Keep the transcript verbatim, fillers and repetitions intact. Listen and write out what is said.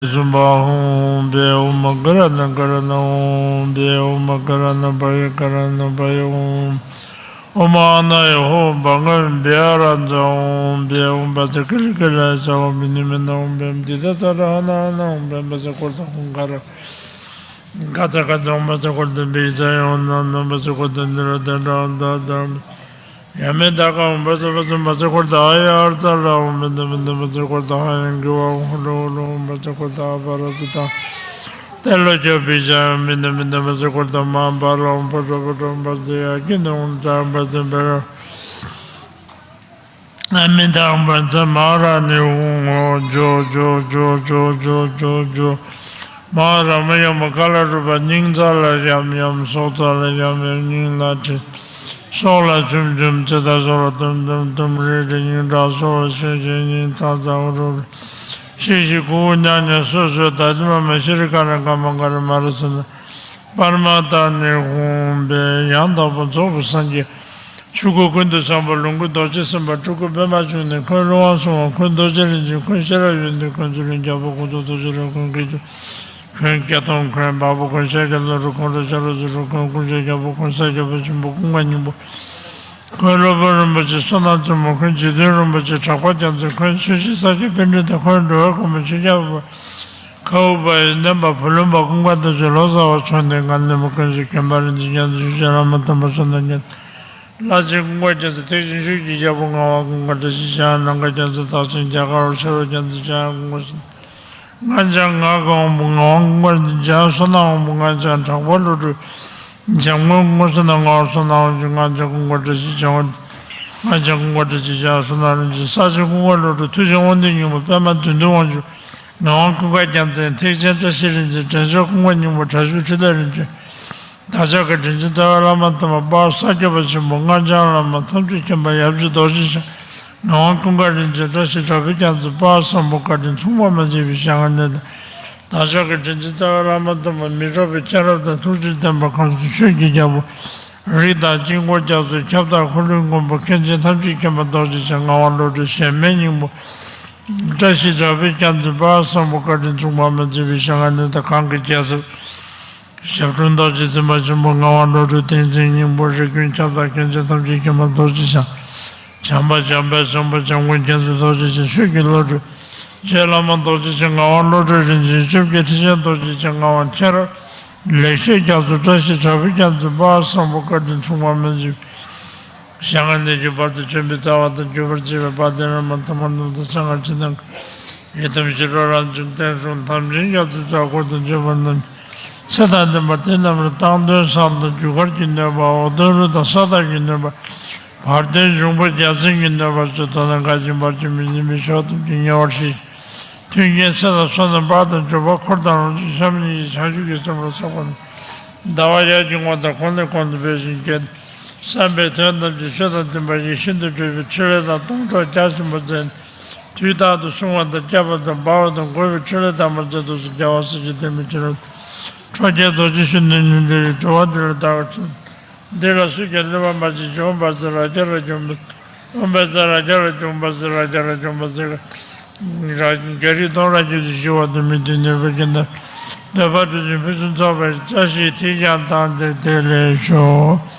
སུམ་པ་ཧཱུྃ་བྷེ་ཨོཾ་ཀ་ར་ཎ་ཀ་ར་ཎ་ཧཱུྃ་བྷེ་ཨོཾ་ཀ་ར་ཎ་པ་ཡེ་ཀ་ར་ཎ་པ་ཡེ་ཨོཾ། ཨོཾ་ཨ་ན་ཡེ་ཧོ་བྷ་ག་བྷེ་ཨ་ར་ཛ་ཨོཾ་བྷེ་ཨོཾ་བཛྲ་ཀཱི་ལི་ཀཱི་ལ་ཡེ་ཛ་ཨོཾ་བྷེ་ནི་མི་ན་ཨོཾ་བྷེ་ཨོཾ་ཏི་ཏ་ཙ་ར་ཧ་ན་ཧ་ན་ཨོཾ་བྷེ་བཛྲ་ཀོ་ཏ་ཧཱུྃ་ཀ་ར། ག་ཙ་ག་ཙ་ཨོཾ་བཛྲ་ཀོ་ཏ་བྷེ་ཛ་ཡེ་ཨོཾ་ན་ན་བཛྲ་ཀོ་ཏ་ནི་རོ་དྷ་ཏྲ་ཨོཾ་ད་ད་ཡ་མེ་ད་ག་ཨོཾ་བཛྲ་བཛྲ་བཛྲ་ཀོ་ཏ་ཨ་ཡ་ཨརྩ་ལ་ཨོཾ་མེ་ད་མེ་ད་བཛྲ་ཀོ་ཏ་ཧ་ཡང་གི་ཝ་ཧུ་ལུ་ཧུ་ལུ་ཨོཾ་བཛྲ་ཀོ་ཏ་ཨ་པ་ར་ཙི་ཏ། ཏེ་ལོ་ཀྱོ་བི་ཤ་ཡང་མེ་ད་མེ་ད་བཛྲ་ཀོ་ཏ་མ་པ་ལ་ཨོཾ་པ་ཏྲ་པ་ཏྲ་ཨོཾ་པ་ཙི་ཡ་ཀི་ནི་ཨོཾ་ཙ་པ་ཙི་བེ་ར། ཨ་མི་དང་བཛྲ་མ་ཧཱ་ར་ཎི་ཧཱུྃ་ཧོ། ཇོ་ཇོ་ཇོ་ཇོ་ཇོ་ཇོ་ཇོ། མ་ཧཱ་ར་མ་ཡ་མ་ཀ་ལ་རུ་པ། སྙིང་རྩ་ལ་ཡམ་ཡམ། སྲོག་རྩ་ལ་ཡམ་ཡམ། སྙིང་ལ་དྲི། སྲོག་ལ་ཆུམ་ཆུམ། ཙེ་ད་སོ་ལ་ཏུམ་ཏུམ་ཏུམ་རི་རི། སྙིང་ཁྲག་སོ་ལ་ཤེ་ཤེ། སྙིང་ཚ་ཚ་འུ་རུ་རུ། ཤི་ཤི་ཀུ་ཀུ་ཉ་ཉ་སོ་སོ། ད་དི་མ་མ་ཤི་རི་ཀ་ར་ཀ་མ་ཀ་ར་མ་ར་སོ་ན། པར་མ་ཏ་ནི་ཧཱུྃ་བྷེ། ཡང་དག་པར་རྫོགས་པའི་སངས་རྒྱས། ཆོས་སྐུ་ཀུན་ཏུ་བཟང་པོ། ལོངས་སྐུ་རྡོ་རྗེ་སེམས་དཔའ། སྤྲུལ་སྐུ་པདྨ་འབྱུང་གནས། འཁོན་ཀླུ་དབང་སྲུང་བ། འཁོན་རྡོ་རྗེ་རིན་ཆེན། འཁོན་ཤེས་རབ་ཡོན་ཏན། འཁོན་ཚུལ་ཁྲིམས་རྒྱལ་པོ། འཁོན་ཚོགས་རྡོ་རྗེ་རིན་པོ་ཆེ། འཁོན་སྐྱ་གདོང་། འཁོན་བ་སྤུ། འཁོན་ཤཱཀྱ་ལོ་དྲུག་འཁོན་རོ་ཤ་རོ་ཟེར་རུ། འཁོན་ཀུན་ཤེས་རྒྱལ་པོ། འཁོན་ས་སྐྱ་པ་ཆེན་པོ། ཀུན་དགའ་སྙིང་པོ། འཁོན་སློབ་དཔོན་རིན་པོ་ཆེ། བསོད་ནམས་རྩེ་མོ། འཁོན་རྗེ་བཙུན་རིན་པོ་ཆེ། གྲགས་པ་རྒྱལ་མཚན། འཁོན་ཆོས་རྗེ་ས་སྐྱ་པཎྜི་ཏ། འཁོན་འགྲོ་བའི་མགོན་པོ་ཆོས་རྒྱལ་པོ། ཁའུ་པ་ཡི་སྣེན་པ་བུ་ལོན་པ། ཀུན་དགའ་རྡོ་རྗེ་ལོ་ཙཱ་བ། མཆོག་ནི་ང་ལེན་པ། ཀུན་གཟིགས་མཁན་པ་རིན་ཆེན་རྒྱ་མཚོ། ཆོས་རྗེ་བླ་མ་དམ་པ་བསོད་ནམས་རྒྱ་མཚོ། ལྷ་ཆེན་ཀུན་དགའ་རྒྱལ་མཚན། ཐེག་ཆེན་ཆོས་ཀྱི་རྒྱལ་པོ་ངག་དབང་ཀུན་དགའ་བཀྲ་ཤིས་འཇམ་དབྱངས། ནམ་མཁའ་རྒྱལ་མཚན་རྟགས་ཅན། རྒྱ་གར་བ་ཤེས་རབ་རྒྱལ་མཚན། འཇམ་དབྱངས་ཀུན་དགའ་བསོད་ནམས། སྔགས་འཆང་ངག་གི་དབང་པོ་ངག་དབང་ཀུན་དགའ་རིན་ཆེན། འཇམ་དབྱངས་བསོད་ནམས་དབང་པོ་ངག་འཆང་། དྲག་པོ་བློ་གྲོས། འཇམ་མགོན་ཀུན་བཟང་ནམ་མཁའ་བསོད་ནམས་དབང་ཕྱུག། སྔགས་འཆང་ཀུན་དགའ་བཀྲ་ཤིས་འཇམ་དབྱངས། སྔགས་འཆང་ཀུན་དགའ་བཀྲ་ཤིས་འཇམ་དབྱངས། བསོད་ནམས་རིན་ཆེན། ས་ཆེན་ཀུན་དགའ་བློ་གྲོས། མཐུ་ཆེན་དབང་ལྡན་སྙིང་པོ། པདྨ་བདུད་འདུལ་དབང་ཕྱུག། ངག་དབང་ཀུན་དགའ་རྒྱལ་མཚན། ཐེག་ཆེན་བཀྲ་ཤིས་རིན་ཆེན། དྲན་མཆོག་ཀུན་དགའ་སྙིང་པོ། དྲག་ཤུལ་འཕྲིན་ལས་རིན་ཆེན། བདག་ཅག་གི་དྲིན་ཅན་རྩ་བའི་བླ་མ་དམ་པ་དཔལ་ས་སྐྱ་པ་ཆེན་པོ། སྔགས་འཆང་བླ་མ་ཐམས་ཅད་མཁྱེན་པ་ཡབ་རྗེ་རྡོ་རྗེ་འཆང་། ངག་དབང་ཀུན་དགའ་རིན་ཆེན། བཀྲ་ཤིས་དྲག་པོའི་རྒྱལ་མཚན། དཔལ་བཟང་པོ་བཀའ་དྲིན་མཚུངས་པ་མ་མཆིས་པའི་ཞལ་སྔ་ནས་དང་། བདག་ཅག་གི་དྲིན་ཅན་རྩ་བའི་བླ་མ་དམ་པ་མི་འཕྲོགས་པའི་མཁྱེན་རབ་དང་ཐུགས་རྗེ་ལྡན་པ་ཁམས་གསུམ་ཆོས་ཀྱི་རྒྱལ་པོ། རིགས་དང་དཀྱིལ་འཁོར་རྒྱ་མཚོའི་ཁྱབ་བདག། འཁོར་ལོའི་མགོན་པོ་མཁན་ཆེན་ཐམས་ཅད་མཁྱེན་པ་རྡོ་རྗེ་འཆང་། ངག་དབང་བློ་གྲོས་གཞལ་མེད་སྙིང་པོ། བཀྲ་ཤིས་དྲག་པོའི་རྒྱལ་མཚན། དཔལ་བཟང་པོ་བཀའ་དྲིན་མཚུངས་པ་མ་མཆིས་པའི་ཞལ་སྔ་ནས་དང་། གང་གི་རྒྱལ་ཚབ་ཞབས་དྲུང་རྡོ་རྗེ་འཛིན་པ་ཆེན་པོ། ངག་དབང་བློ་གྲོས་བསྟན་འཛིན་སྙིང་པོ། རིགས་ཀུན་ཁྱབ་བདག་མཁན་ཆེན་ཐམས་ཅད་མཁྱེན་པ་རྡོ་རྗེ་འཆང་། བྱམས་པ་འཇམ་དཔལ་བཟང་པོ། བྱམས་མགོན་རྒྱལ་མཚན་རྡོ་རྗེ་འཆང་། ཆོས་ཀྱི་བློ་གྲོས་རྗེ་བླ་མ་རྡོ་རྗེ་འཆང་། ངག་དབང་བློ་གྲོས་རིན་ཆེན། བཅོ་བརྒྱད་ཁྲི་ཆེན་རྡོ་རྗེ་འཆང་། ངག་དབང་མཁྱེན་རབ་ལེགས་བཤད་རྒྱ་མཚོ། བཀྲ་ཤིས་དྲག་པོའི་རྒྱལ་མཚན། དཔལ་བཟང་པོ་བཀའ་དྲིན་མཚུངས་པ་མ་མཆིས། ཞལ་སྔ་ནས་ཀྱི་བར་དུ་བྱོན་པའི་རྩ་བ་དང་། བརྒྱུད་པར་བཅས་པའི་དཔལ་ལྡན་བླ་མ་དམ་པ་རྣམས་དང་། གསང་སྔགས་ཆེན་དང་། ཡི་དམ་ཞི་ཁྲོ་རབ་འབྱམས་བསྟན་སྲུང་དམ་ཅན་རྒྱ་མཚོའི་རྩ་འཁོར་དུ་བྱོན་པ་རྣམས། ཚེ་དང་ལྡན་པ་དེ་རྣམས་ལ་བཏང་སྟོན་བསམ་དང་། རྒྱུ་སྐར་གྱི་གནོད་པ། འོག་གདོན་རི་དྭགས་ས་བདག་གི་གནོད་པ། བར་གདོན་འབྱུང་པོ་བརྒྱ་བྱིན་གྱི་གནོད་པ་སོགས། དོན་དང་འགལ་ཞིང་བར་ཆད་མི་སྲུན་པའི་ཕྱོགས་ཐམས་ཅད་ཉེ་བར་ཞི་ཞིང་། མཐུན་རྐྱེན་ཚེ་དང་བསོད་ནམས་དཔལ་དང་འབྱོར་པ། འཁོར་དང་རོ་གཅིག་བྱམས་སྙིང་རྗེ། བྱང་ཆུབ་ཀྱི་སེམས་རབ་བསགས་པ་རྣམས། ཟླ་བ་ཡར་གྱི་ངོ་ལྟར་གོང་ནས་གོང་དུ་འཕེལ་ཞིང་རྒྱས། བསམ་པའི་དོན་ཐམས་ཅད་ཆོས་དང་མཐུན་པར་ཡིད་བཞིན་དུ་འགྲུབ་པའི་ཕྲིན་ལས་དང་སྡོང་གྲོགས་རྒྱ་ཆེན་པོ་མཛད། དུས་རྟག་ཏུ་བསྲུང་བ་དང་བསྐྱབ་པ་དང་སྦ་བ་དང་འགོག་པའི་ཕྲིན་ལས་དམ་པ་མཛད་དུ་གསོལ། རྒྱལ་བ་སྲས་བཅས་བསྟན་པའི་ཕྱིར་རོ། ཁྲོ་རྒྱལ་རྡོ་རྗེ་གཞོན་ནུའི་ནུས་ལྡན་ཡིས། འགྲོ་བ་འདི་ལ་བདག་གིས་མཚོན། འདི་ལ་སུ་ཡང་གནོད་པ་མ་བྱེད་ཅིག། ཨོཾ་བཛྲ་རཀྵ་ར་ཛྙཱ་པ། ཨོཾ་བཛྲ་རཀྵ་ར་ཛྙཱ་པ། བཛྲ་རཀྵ་ར་ཛྙཱ་པ། བཛྲ་རཀྵ་ར་ཛྙཱ་པ། རྒྱ་རིགས་སྟོང་ར་གྱུར་ཅིག། ཞི་བ་དང་མི་མཐུན་ནད་པ་རྐྱེན་དང་། འདོད་པ་འགྲུབ་ཅིང་ཕུན་སུམ་ཚོགས་པའི་བཀྲ་ཤིས་དེས་ཀྱང་དང་སྟེ་དེ་ལེགས་ཤོག།